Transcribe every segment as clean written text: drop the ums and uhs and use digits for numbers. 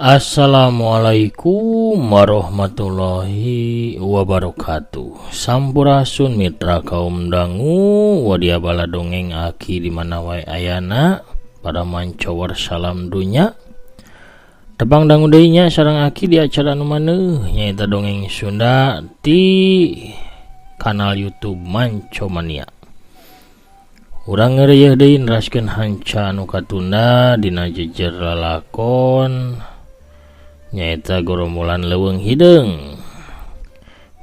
Assalamualaikum warahmatullahi wabarakatuh. Sampurasun mitra kaum dangu wadia bala dongeng aki di mana wae ayana para mancowar salam dunya. Tepang dangu deui nya sareng aki di acara nu maneuh nyaeta dongeng Sunda ti kanal YouTube Mancomania. Urang ngeureuh deui neraskeun hanca anu katunda dina jejer lalakon nyaeta Gorombolan Leuweung Hideung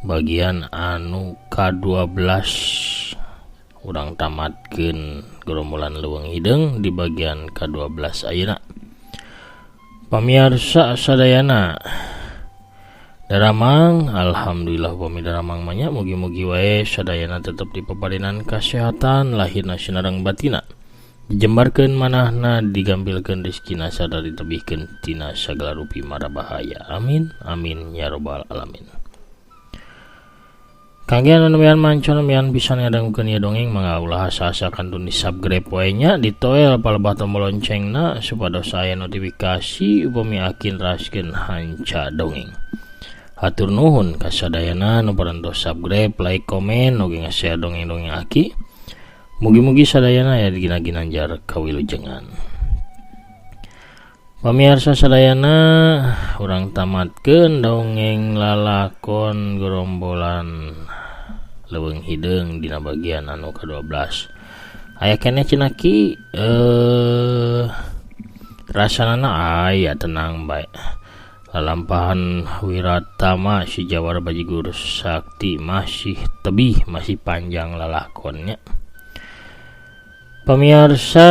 bagian anu ka-12. Urang tamatkeun Gorombolan Leuweung Hideung di bagian ka-12 ayeuna. Pamiarsa sadayana daramang, alhamdulillah upami daramang mah nya, mugi-mugi wae sadayana tetep dipaparinan kasehatan lahirna sinareng batina, dijembarkeun manahna, digampilkeun rezekina sarta ditebihkeun tina sagala rupi mara bahaya. Amin amin ya robbal alamin. Kangge anu nemean manco nemean pisan ngadangukeun ieu dongeng, mangga ulah asa-asa kantun di subscribe wae nya, ditoel palebah tombol loncengna supados aya notifikasi upami aki neraskeun hanca dongeng. Hatur nuhun kasadayana nu parantos subscribe, like, komen, oge nge-share dongeng-dongeng aki. Mugi-mugi sadayana aya dina ginanjar kawilujengan. Pamiarsa sadayana, urang tamatkeun dongeng lalakon Gorombolan Leuweung Hideung dina bagian anu ka-12. Aya keneh cenah ki, rasanana aya tenang bae. Lalampahan Wiratama si Jawara Bajigur Sakti masih tebih, masih panjang lalakonnya. Pamiarsa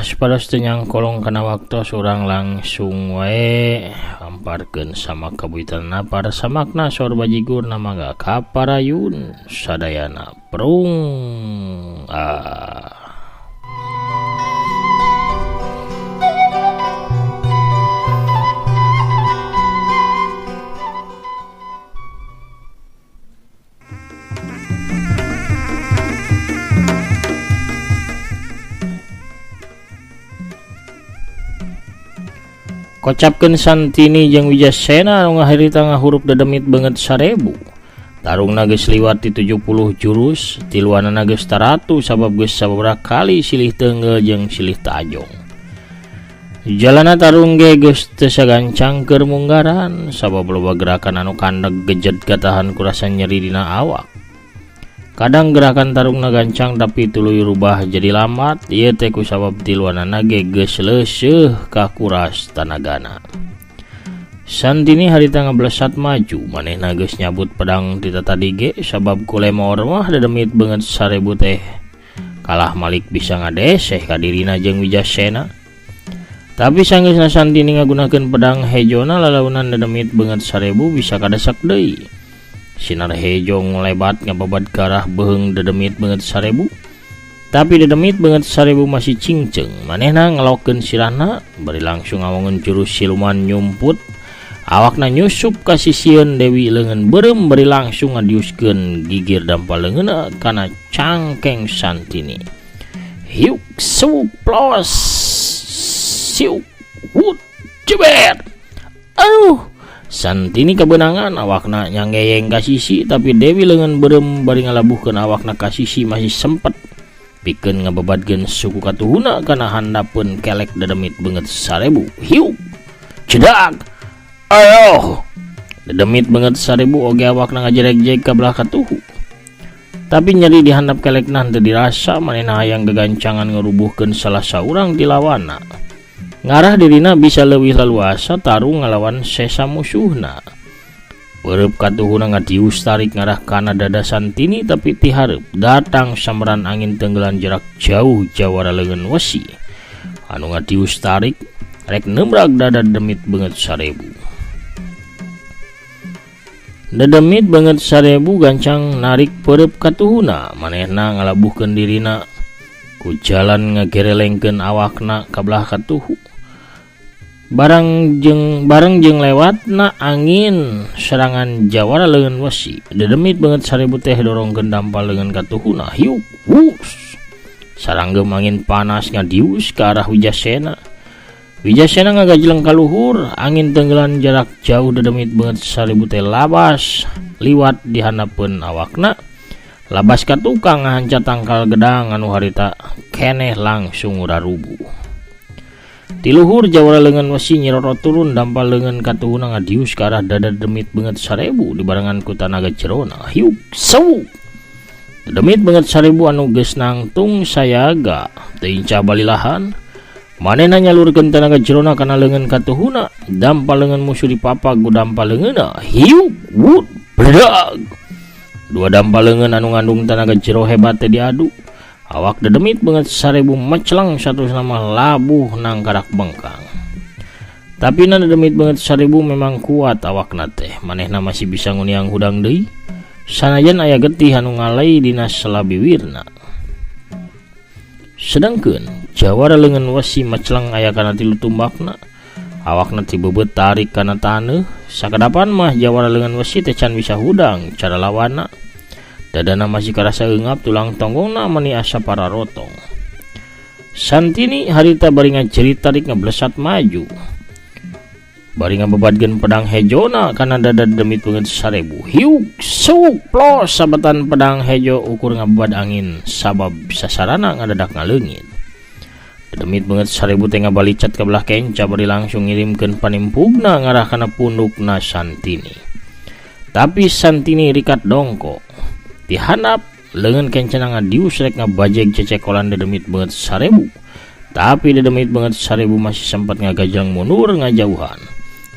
supados teu nyangkolong kana waktos, urang langsung wae amparkeun sama kabuyutanna para samakna saur bajigur mangga kaparayun sadayana prung. Ah. Kocapkeun Santini jeung Wijasena anu ngaharita ngahurup dedemit beungeut 1000. Tarungna geus liwat ti 70 jurus, tiluanana geus taratu sabab geus sababaraha kali silih teunggel jeung silih tajong. Jalana tarung ge geus teu sagancang keur munggaran sabab loba gerakan anu kandeg gejed katahan ku rasa nyeri dina awak. Kadang gerakan tarungna gancang tapi tuluy rubah jadi lambat, ieu teh ku sabab tiluanana ge geus leuseuh kakuras tanagana. Santini harita ngablesat maju, manehna geus nyabut pedang ti tatadi ge sabab ku lemor mah dedemit beungeut 1000 teh kalah malik bisa ngadeseh ka dirina jeung Wijasena. Tapi sanggeusna Santini ngagunakeun pedang hejona lalaunan dedemit beungeut 1000 bisa kadesak deui. Sinar hejo ngelebat ngababad ke arah beheung dedemit beungeut 1000. Tapi dedemit beungeut 1000 masih cingceung. Manehna ngelokeun sirahna bari langsung ngawangun jurus siluman nyumput. Awakna nyusup ka sisieun Dewi leungeun beureum bari langsung ngadiuskeun gigir dampal leungeunna kana cangkeng Santini. Hiuk suuk plos siuk wut jebet. Aduh, Santini kebenangan awakna nyangeyeng ka sisi tapi Dewi leungeun beureum bari ngalabuhkeun awakna ka sisi masih sempet pikeun ngababadkeun suku katuhuna kana handapeun kelek dedemit beungeut 1000. Hiuk cedak. Ayo dedemit beungeut 1000 oge awakna ngajereg-jeg ka belah katuhu. Tapi nyeri di handap kelekna henteu dirasa, manehna hayang gagancangan ngarubuhkeun salah saurang ti lawanna. Ngarah dirina bisa leuwih laluasa tarung ngalawan sesa musuhna. Beureub katuhuna ngadius tarik ngarah kana dada Santini tapi ti hareup datang sambaran angin tenggelan jarak jauh jawara leungeun wesi. Anu ngadius tarik rek nembrag dada dedemit beungeut 1000. Dedemit beungeut 1000 gancang narik peureub katuhuna, manehna ngalabuhkeun dirina ku jalan ngagerelengkeun awakna ka belah katuhu. Barang jeung lewatna angin serangan jawara leungeun wesi. Dedemit beungeut 1000 teh dorongkeun dampal leungeun katuhuna. Hiuk wus. Saranggem angin panas ngadius ka arah Wijasena. Wijasena ngagajleng ka luhur, angin tenggelan jarak jauh dedemit beungeut 1000 teh labas liwat di handapeun awakna. Labas ka tukang ngahanca tangkal gedang anu harita keneh langsung rarubuh. Ti luhur jawara leungeun wesi nyirorot turun dampal leungeun katuhuna ngadius ka arah dada demit beungeut 1000 dibarengan ku tanaga jerona. Hiuk sewuk. Demit beungeut 1000 anu geus nangtung sayaga teu inca balilahan. Manehna nyalurkeun tanaga jerona kana leungeun katuhuna, dampal leungeun musuh dipapag ku dampal leungeunna. Hiuk wut bledag. Dua dampal leungeun anu ngandung tanaga jero hebat teh diadu. Awak dedemit beungeut 1000 mecleng saterusna mah labuh nangkarak bengkang. Tapi na dedemit beungeut 1000 memang kuat awakna teh, manehna masih bisa nguniang hudang deui. Sanajan aya getih anu ngalai dina selabiwirna. Sedangkeun jawara leungeun wesi mecleng aya kana tilu tumbakna. Awakna tibebeut tarik kana taneuh. Sakadapan mah jawara leungeun wesi teh can bisa hudang cara lawanna. Dadana masih karasa eungap, tulang tonggongna meni asa pararotong. Santini harita bari ngajerit tarik ngablesat maju. Bari ngabebadkeun pedang hejona kana dada demit beungeut 1000. Hiuk suk plos sabetan pedang hejo ukur ngabebad angin sabab sasarana ngadadak ngaleungit. Demit beungeut 1000 teh ngabalicat ka belah kenca bari langsung ngirimkeun panimpugna ngarah kana pundukna Santini. Tapi Santini rikat dongko. Dihandap leungeun kencana ngadius rek ngabajeg cecekolan dedemit beungeut 1000. Tapi dedemit beungeut 1000 masih sempat ngagajang mundur ngajauhan.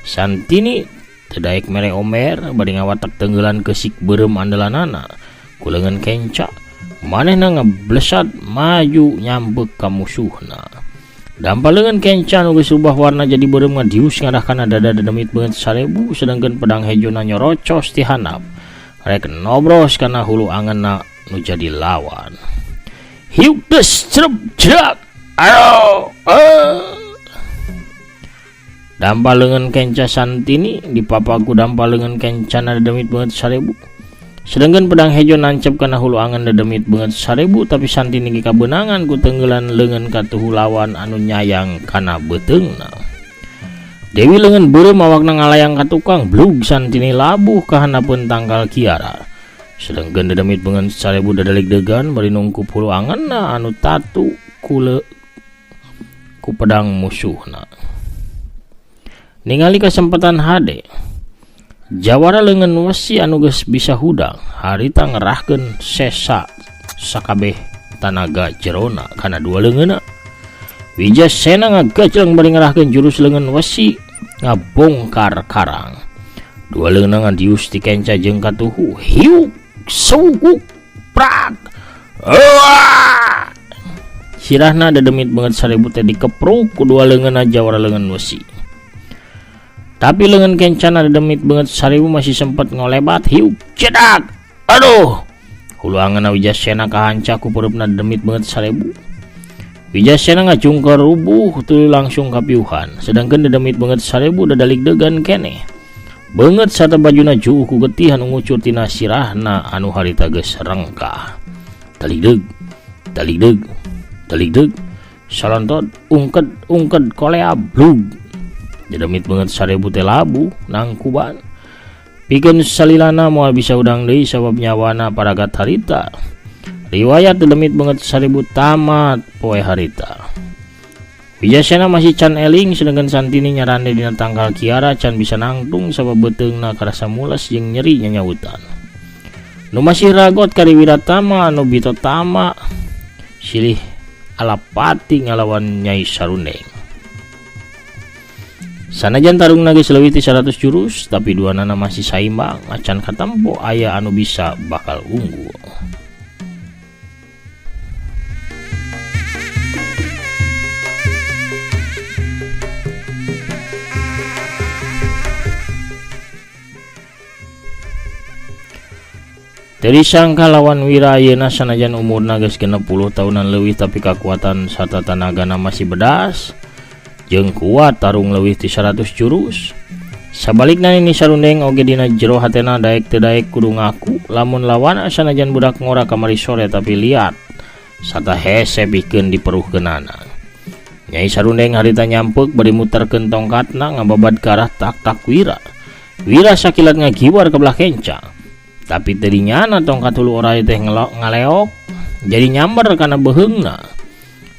Santini teu daek mere omer bari ngawatek tenggelan kesik beureum andalanana ku leungeun kenca. Manehna ngablesat maju nyambek ka musuhna. Dampal leungeun kenca nu geus ubah warna jadi beureum ngadius ngarah kana dada dedemit beungeut 1000 sedangkeun pedang hejona nyorocos ti handap. Rek nobros kana hulu angeunna nu jadi lawan. Hiuk des cerep jerak. Ayo. Dampal leungeun kenca Santini dipapaku dampal leungeun kencana dedemit beungeut 1000. Sedangkan pedang hejo nancep kana hulu angen dedemit beungeut 1000 tapi Santini ge kabeunangan ku tenggelan leungeun katuhu lawan anu nyayang kana beuteungna. Dewi leungeun beureum awakna ngalayang ka tukang blug Santini labuh ka handapeun tangkal kiara. Sedangkan dedemit beungeut 1000 dadalig-degan bari nungkup hulu angenna anu tatu ku pedang musuhna. Ningali kesempatan hade jawara leungeun wesi anu geus bisa hudang harita ngerahkeun sesa sakabeh tanaga jerona kana dua leungeunna. Wijasena ngagajleng bari ngerahkeun jurus leungeun wesi ngabongkar karang. Dua leungeunna ngadius ti kenca jeung katuhu. Hiuk suguk prak. Uah! Sirahna dedemit beungeut 1000 teh dikepruk ku dua leungeunna jawara leungeun wesi. Tapi leungeun kencana dedemit beungeut 1000 masih sempat ngolebat. Hiuk cedak. Aduh. Hulu angeunna Wijasena kahanca ku pereupna dedemit beungeut 1000. Wijasena ngajungkeur rubuh tuluy langsung kapiuhan. Sedangkeun dedemit beungeut 1000 dadalig-degan keneh. Beungeut sarta bajuna juuh ku getih anu ngucur tina sirahna anu harita geus rengkah. Taligdeug, taligdeug, taligdeug. Salontot ungked ungked kolea blug. Dedemit beungeut 1000 teh labuh nangkuban. Pikeun salilana moal bisa udang deui sabab nyawana paragat harita. Riwayat dedemit beungeut 1000 tamat poe harita. Wijasena masih can eling sedangkan Santini nyarande dina tangkal kiara can bisa nangtung sabab beuteungna karasa mules jeung nyeri nyanyautan. Nu masih ragot ka Wiratama anu bitotama silih alapati ngalawan Nyai Sarundeng. Sanajan tarungna geus leuwih ti 100 jurus tapi duanana masih saimbang acan katempo aya anu bisa bakal unggul. Teu disangka lawan Wira ayeuna sanajan umurna geus 60 tahunan leuwih tapi kakuatan sarta tanagana masih bedas jeung kuat tarung leuwih ti 100 jurus. Sabalikna Nini Sarundeng oge dina jero hatena daek teu daek kudu ngaku lamun lawan sanajan budak ngora kamari sore tapi liat sarta hese pikeun diperuhkeunana. Nyai Sarundeng harita nyampek bari muterkeun tongkatna ngababad ka arah tak-tak Wira. Wira sakilat ngagiwar ke belah kenca. Tapi teu dinyana tongkat hulu oray teh ngaleok jadi nyamber kana beuheungna.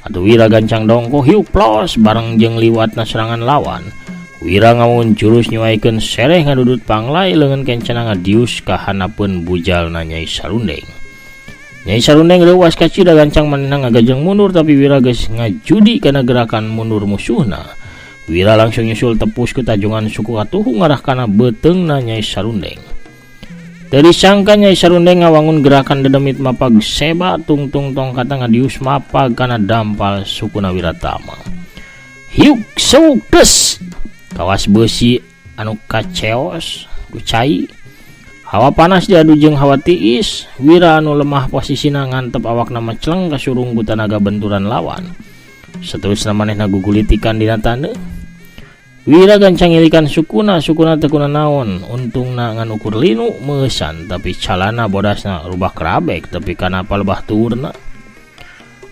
Atuh Wira gancang dongko hiuk plos bareng jeung liwatna serangan lawan. Wira ngamun jurus nyuaikeun sereh ngadudut panglai leungeun kencana ngadius ka hanapeun bujalna Nyai Sarundeng. Nyai Sarundeng leuwas kacida gancang manehna ngagajeng mundur tapi Wira geus ngajudi kana gerakan mundur musuhna. Wira langsung nyusul tepus ku tajungan suku katuhu ngarah kana beuteungna Nyai Sarundeng. Teu disangka Nyai Sarundeng ngawangun gerakan dedemit mapag seba tungtung tongkatna ngadius mapag kana dampal sukuna Wiratama. Hiuk sewuk des kawas beusi anu kaceos ku cai. Hawa panas diadu jeung hawa tiis, Wira anu lemah posisina ngantep awakna maceleng kasurung ku tanaga benturan lawan. Saterusna manehna gugulitikan dina taneuh. Wira gancang ngilikan sukuna, sukuna teu kunanaon, untungna ngan ukur linu meusan tapi calana bodasna rubah kerabek tapi kana palebah tuurna.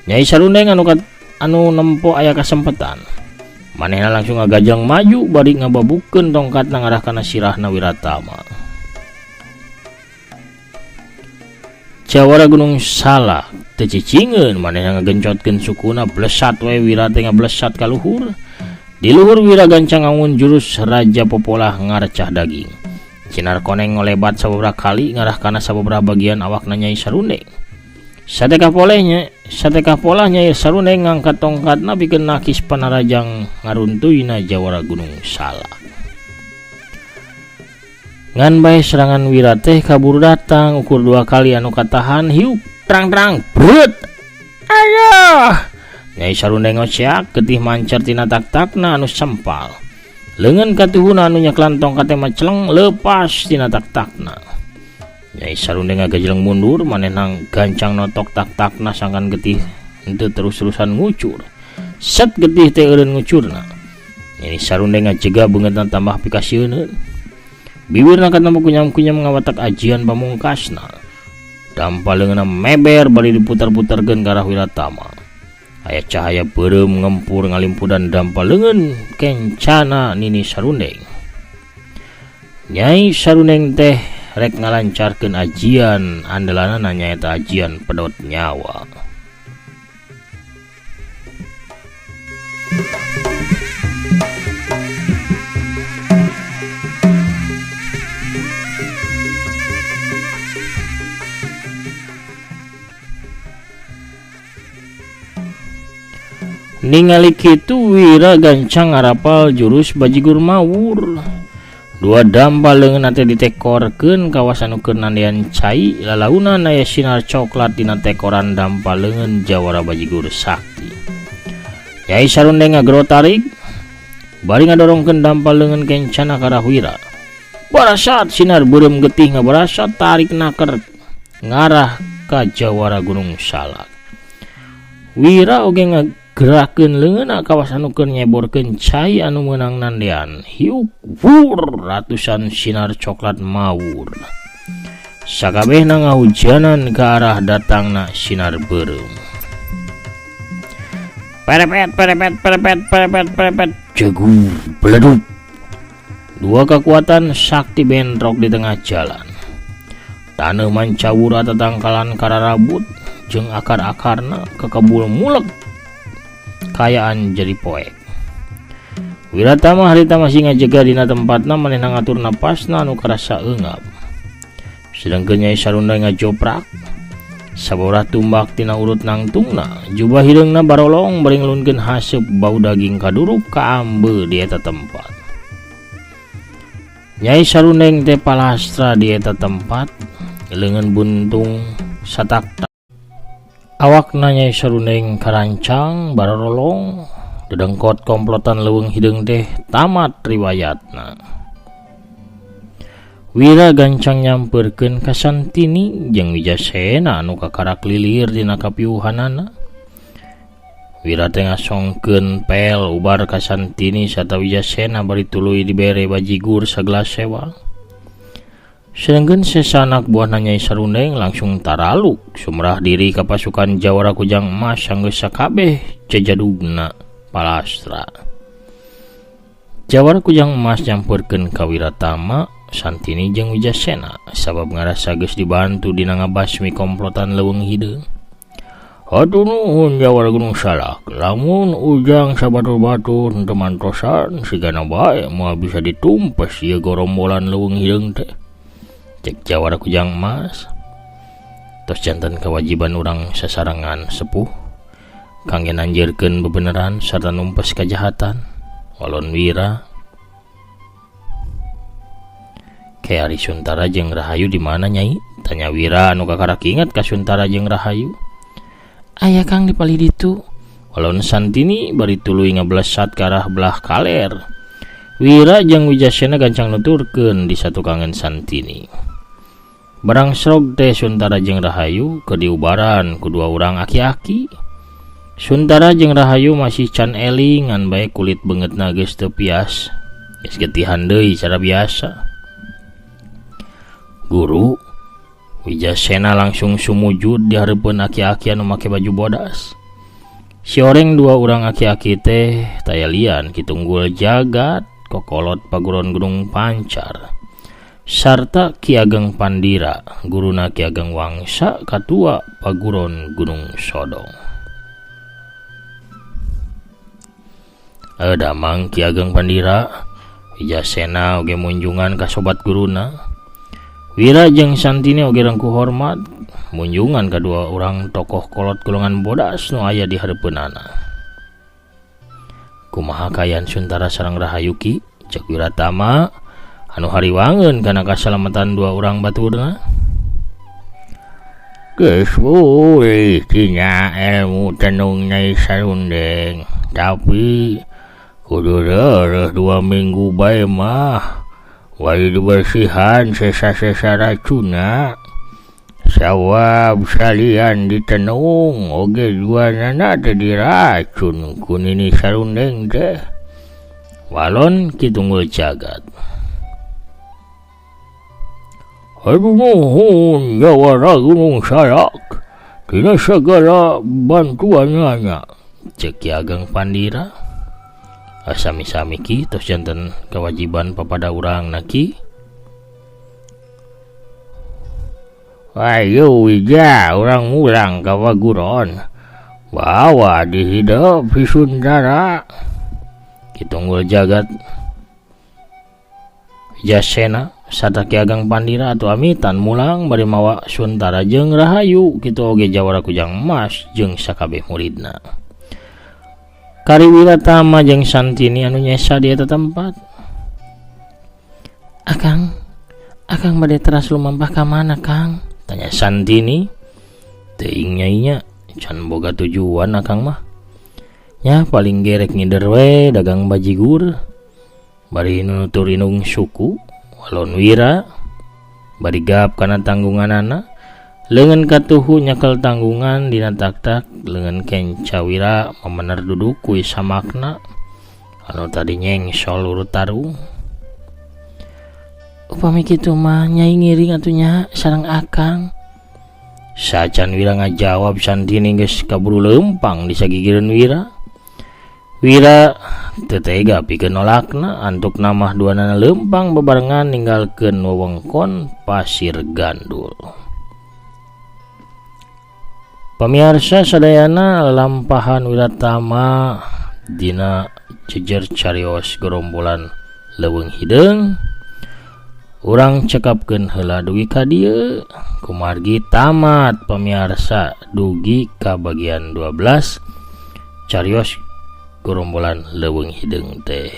Nyai Sarundeng anu nempo aya kasempetan. Manehna langsung ngagajang maju bari ngababukeun tongkatna ngarah kana sirahna Wiratama. Jawara Gunung Salak teu cicingeun manehna ngagencotkeun sukuna blesat we Wira teh ngablesat ka luhur. Di luhur Wira gancang ngangun jurus Raja Popolah ngarcah daging. Sinar koneng ngolebat sababaraha kali ngarah kana sababaraha bagian awakna Nyai Sarundeng. Satekah polah Nyai Sarundeng ngangkat tongkatna pikeun nakis panarajang ngaruntuyna Jawara Gunung Salak. Ngan bae serangan Wira teh kaburu datang ukur dua kali anu katahan hiuk terang-terang brut. Ayah! Nyai Sarundeng ngoceak getih mancar tina tak-takna anu sempal. Leungeun katuhuna anu nyeklan tongkat teh maceleng lepas tina tak-takna. Nyai Sarundeng ngagajeleng mundur manehna gancang notok tak-takna sangkan getih henteu terus-terusan ngucur. Set getih teh eureun ngucurna. Nyai Sarundeng ngajega beungeutna tambah pikasieun. Bibirna katemu kunyam-kunyam ngawatak ajian pamungkasna. Dampa leungeunna meber bari diputar-putarkeun ka arah Wiratama. Aya cahaya beureum ngempur ngalimpudan dampa leungeun kencana Nini Sarundeng. Nyai Sarundeng teh rek ngalancarkeun ajian andalanana nyaeta ajian pedot nyawa. Ningali kitu Wira gancang ngarapal jurus bajigur mawur. Dua dampal leungeun teh ditekorkeun kawasan nu keur nandian cai lalaunan aya sinar coklat dina tekoran dampal leungeun Jawara Bajigur Sakti. Nyai Sarundeng ngagero tarik bari ngadorongkeun dampal leungeun kencana ka arah Wira. Barasat sinar beureum getih ngabarasat tarik naker ngarah ka Jawara Gunung Salak. Wira oge gerakeun leungeunna kawasan nu keur nyeborkeun cai anu meunang nandean. Hiuk wur ratusan sinar coklat mawur. Sakabehna ngahujanan ka arah datangna sinar beureum. Perepet perepet perepet perepet perepet jegur beledup. Dua kekuatan sakti bentrok di tengah jalan. Taneuh mancawura tatangkalan kararabut jeung akar-akarna kekebul mulek kayaan jadi poek. Wiratama harita masih ngajega dina tempatna manehna ngatur napasna anu karasa eungap. Sedangkeun Nyai Sarundeng ngajoprak sababaraha tumbak tina urut nangtungna, jubah hideungna barolong bari ngelunkeun haseup bau daging kaduruk kaambe di eta tempat. Nyai Sarundeng teh palastra di eta tempat, leungeun buntung satakta. Awakna Nyai Sarundeng karancang barolong dedengkot komplotan leuweung hideung teh tamat riwayatna. Wira gancang nyamperkeun ka Santini jeung Wijasena anu kakarak lilir dina kapiuhanana. Wira teh ngasongkeun pel ubar ka Santini sarta Wijasena bari tuluy dibere bajigur sagelas sewa. Sedangkeun sesanak buahna Nyai Sarundeng langsung taraluk sumrah diri ka pasukan Jawara Kujang Emas sanggeus sakabeh jajadugna Palastra. Jawara Kujang Emas nyamperkeun ka Wiratama, Santini jeung Wijasena sabab ngarasa geus dibantu dina ngabasmi komplotan leuweung hideung. Hatur nuhun Jawara Gunung Salak, lamun ujang sabatur-batur henteu mantosan sigana bae moal bisa ditumpes ieu gorombolan leuweung hideung teh. Cek Jawara Kujang Emas. Tos janten kewajiban urang sasarengan sepuh kangge nanjeurkeun bebeneran sarta numpes kajahatan. Walon Wira. Ke ari Suntara jeung Rahayu di mana Nyai? Tanya Wira anu kakarak inget ka Suntara jeung Rahayu. Aya Kang di palih ditu. Walon Santini bari tuluy ngablesat ka arah belah kaler. Wira jeung Wijasena gancang nuturkeun di satukangan Santini. Barang srog teh Suntara jeung Rahayu keur diubaran ku dua urang aki-aki. Suntara jeung Rahayu masih can eling ngan bae kulit beungeutna geus teu pias. Geus getihan deui cara biasa. Guru Wijasena langsung sumujud di hareupeun aki-aki anu make baju bodas. Si oreng dua urang aki-aki teh taya lian Ki Tunggul Jagat kokolot paguron Gunung Pancar sarta Ki Ageng Pandira guruna Ki Ageng Wangsa katua paguron Gunung Sodong. Damang Ki Ageng Pandira Wijasena oge munjungan ka sobat guruna. Wira jeung Santini oge rengkuh hormat munjungan kadua urang tokoh kolot golongan bodas nu aya di hareupeunana. Kumaha kaayaan Suntara sareng Rahayu Ki? Cek Wiratama anu hariwangeun kana kasalamatan dua urang baturna. Geus boleh tina ilmu tenung Nyai Sarundeng, tapi kudu reureuh 2 minggu bae mah. Wali dibersihan sesa-sesa racuna. Sawab salian ditenung oge duanana teh diracun ku Nini Sarundeng teh. Walon Ki Tunggul Jagat. Aduh nuhun Jawara Gunung Salak tina sagala bantuanana, cek Ki Ageng Pandira. Sami-sami Ki, tos janten kewajiban papada urang na Ki. Ayo Wija, urang mulang ka paguron. Bawa dihidep si Suntara. Ki Tunggul Jagat Wijasena sarta Ki Ageng Pandira atuh amitan mulang bari mawa Suntara jeung Rahayu kitu oge Jawara Kujang Emas jeung sakabeh muridna. Kari Wiratama jeung Santini anu nyesa di eta tempat. Akang, akang bade teras lumampah ka mana Kang? Tanya Santini. Teuing nyai nya, can boga tujuan akang mah. Nya paling gerek ngider we dagang bajigur. Bari nutur inung suku, walon Wira, bari gap kana tanggunganana. Leungeun katuhu nyekel tanggungan dina tak-tak leungeun kenca Wira memener duduk kuy samakna anu tadi nyengsol urut tarung. Upami kitu mah nyai ngiring atuh nya sareng akang. Sacan Wira ngajawab Santini geus kaburu leumpang di sagigireun Wira. Wira teu tega pikeun nolakna antuk namah duanana leumpang bebarengan ninggalkeun wewengkon Pasir Gandul. Pamiarsa sadayana lalampahan Wiratama dina jejer carios gerombolan leuweung hideung urang cekapkeun heula dugi ka dieu kumargi tamat pamiarsa dugi ka bagian 12 carios gerombolan leuweung hideung teh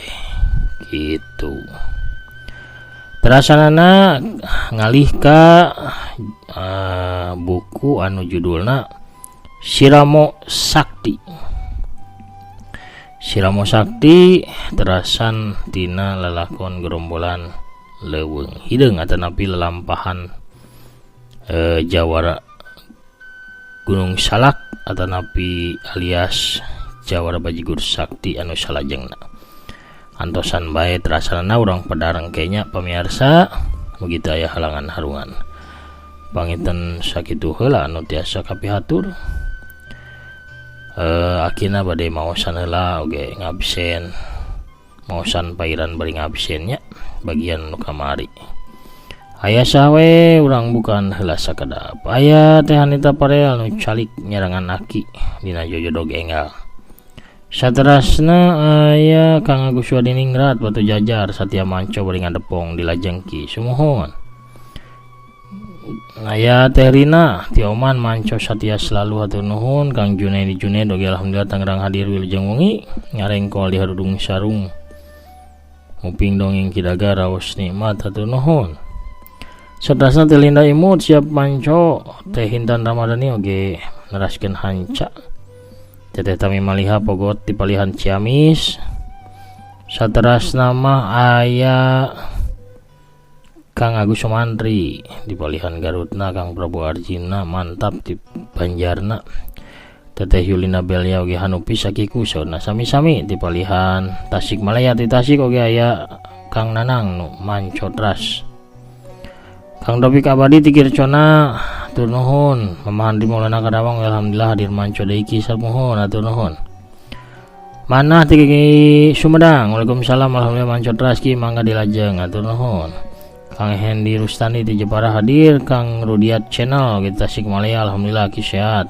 kitu. Terasanana ngalih ka buku anu judulna Siramo Sakti. Siramo Sakti terasan tina lalakon gerombolan leuweung hideung atanapi lelampahan Jawara Gunung Salak atanapi alias Jawara Bajigur Sakti anu salajengna. Antosan bae terasanana urang padareng kenya pamiarsa mugi teu aya halangan harungan. Panginten sakitu heula anu tiasa kapihatur. Akina bade maosan heula oge ngabsen. Maosan pairan bari ngabsen nya bagian nu kamari. Aya saha we urang bukan heula sakedap. Aya Teh Anita Parel nu calik nyarangan aki dina jojodog enggal. Saterasna aya Kang Agus Wadiningrat Batu Jajar Satya Manco bari ngadepong di Lajengki. Sumuhun. Aya Teh Rina Tioman Manco Satya selalu hatur nuhun. Kang Junaidi Junaid oge alhamdulillah Tangerang hadir wilujeng wengi ngarengkol di harudung sarung. Nguping dongeng Kidaga raos nikmat hatur nuhun. Saterasna Teh Linda Imut siap manco. Teh Hintan Ramadhani oge neraskeun hanca. Teteh Tami Maliha Pogot di Palihan Ciamis. Saterasna mah aya Kang Agus Sumantri di Palihan Garutna, Kang Prabu Arjuna mantap di Banjarna. Teteh Yulina Belia oge Hanupi sakiku saurna sami-sami di Palihan Tasikmalaya. Di Tasik oge aya Kang Nanang nu manco teras. Kang Dopik Abadi Tikir Cona hatur nuhun. Mama Handri Maulana Karawang alhamdulillah hadir manco deui ki samuhun hatur nuhun. Manah ti Sumedang Waalaikumsalam alhamdulillah manco teras ki mangga dilajeng hatur nuhun. Kang Hendi Rustani di Jepara hadir. Kang Rudiat Channel di Tasikmalaya alhamdulillah ki sehat.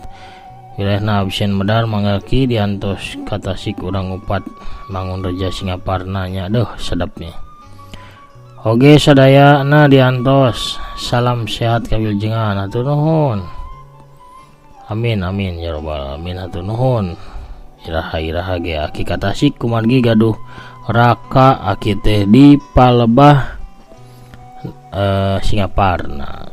Wilayahna absen medar mangga ki diantos ka Tasik urang upat Mangun Reja Singaparna nya deuh sedapnya. Oge sadayana diantos salam sehat kawiljengan hatur nuhun. Amin amin ya robbal alamin hatur nuhun. Iraha-iraha ge aki ka Tasik kumargi gaduh raka aki teh di Palebah Singaparna.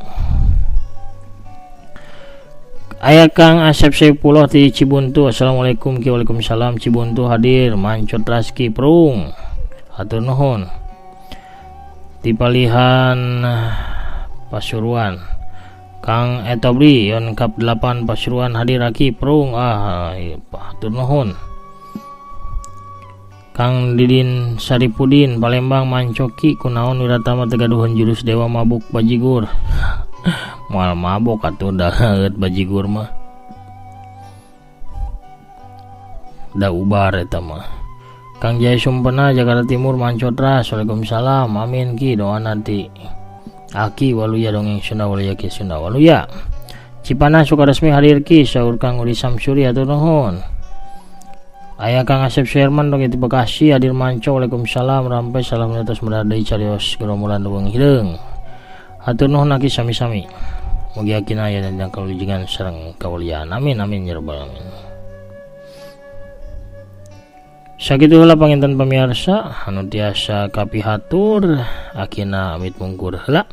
Aya Kang Asep Saipullah ti Cibuntu. Assalamualaikum ki waalaikumsalam. Cibuntu hadir mancot raski prung hatur nuhun. Di Palihan Pasuruan Kang Etobri Yonkap 8 Pasuruan hadir aki prung hatur nuhun. Kang Didin Saripudin Palembang mancoki kunaon wiratama tegaduhan jurus dewa mabuk bajigur. Moal mabok atuh daheut bajigur mah. Da ubar eta mah. Kang Jaya Sumpena Jakarta Timur manco teras. Waalaikumsalam amin ki doa nanti aki waluya dongeng Sunda waluya ki Sunda waluya. Cipanas Sukaresmi hadir ki saur Kang Udi Samsuri hatur nuhun. Aya Kang Asep Sherman dong di Bekasi hadir manco. Waalaikumsalam rampai salam atas meradai carios gerombolan leuweung hideung hatur nuhun aki sami-sami. Mugi akina aya dina kawilujengan sareng kawalian amin amin ya rabbal alamin. Sakitu heula panginten pamirsa anu tiasa kapihatur akina amit mungkur heula.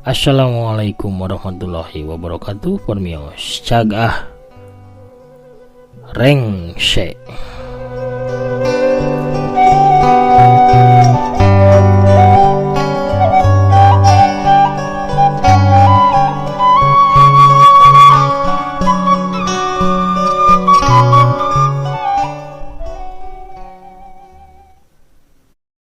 Assalamualaikum warahmatullahi wabarakatuh. Permios cagah rengse.